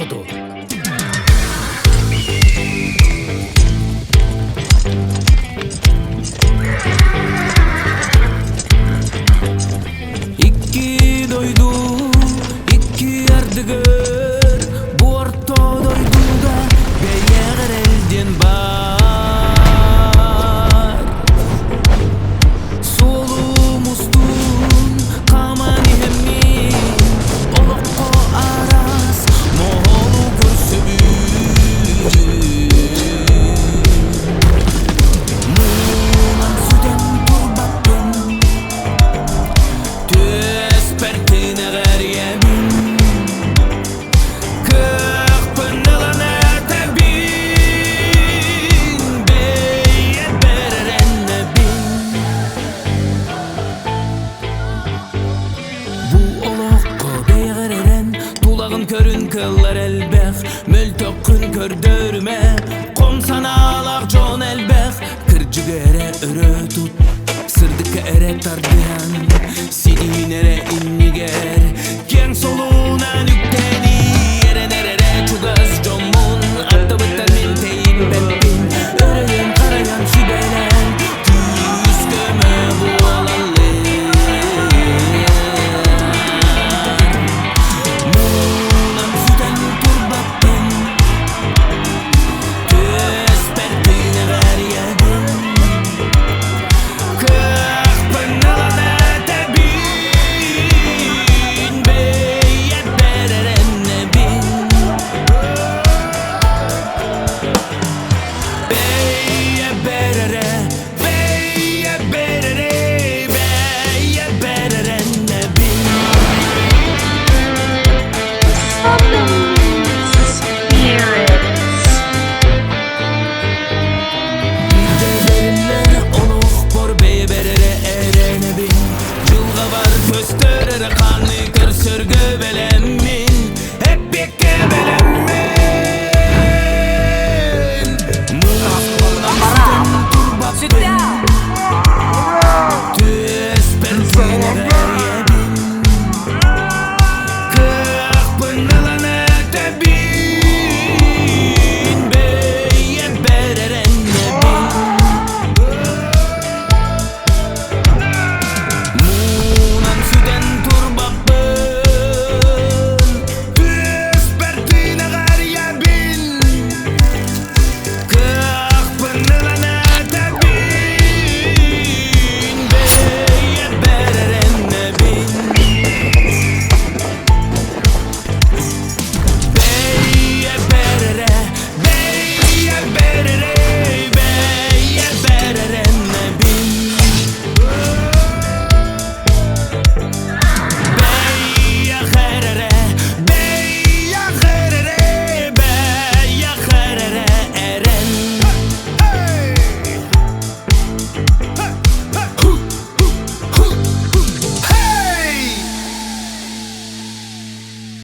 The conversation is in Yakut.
хоту. Икки дойду, икки ардыгар, бу орто дойдуга бэйэҕэр эрэлдиэн баар. Суолум устун хааман иһэммин, олоххо араас моһолу көрсөбүн. Муунан сүтэн турбаппын, түөспэр тинэҕэрийэбин. Кыахпын ылан этэбин, бэйэбэр эрэнэбин. Бу олоххо бэйэҕэр эрэн, тулаҕын көрүн кыллар элбэх, мөлтөххүн көрдөрүмэ, хом санаалаах дьон элбэх, кырдьыгы эрэ өрө тут, сырдыкка эрэ тардыһан, ситиһин эрэ.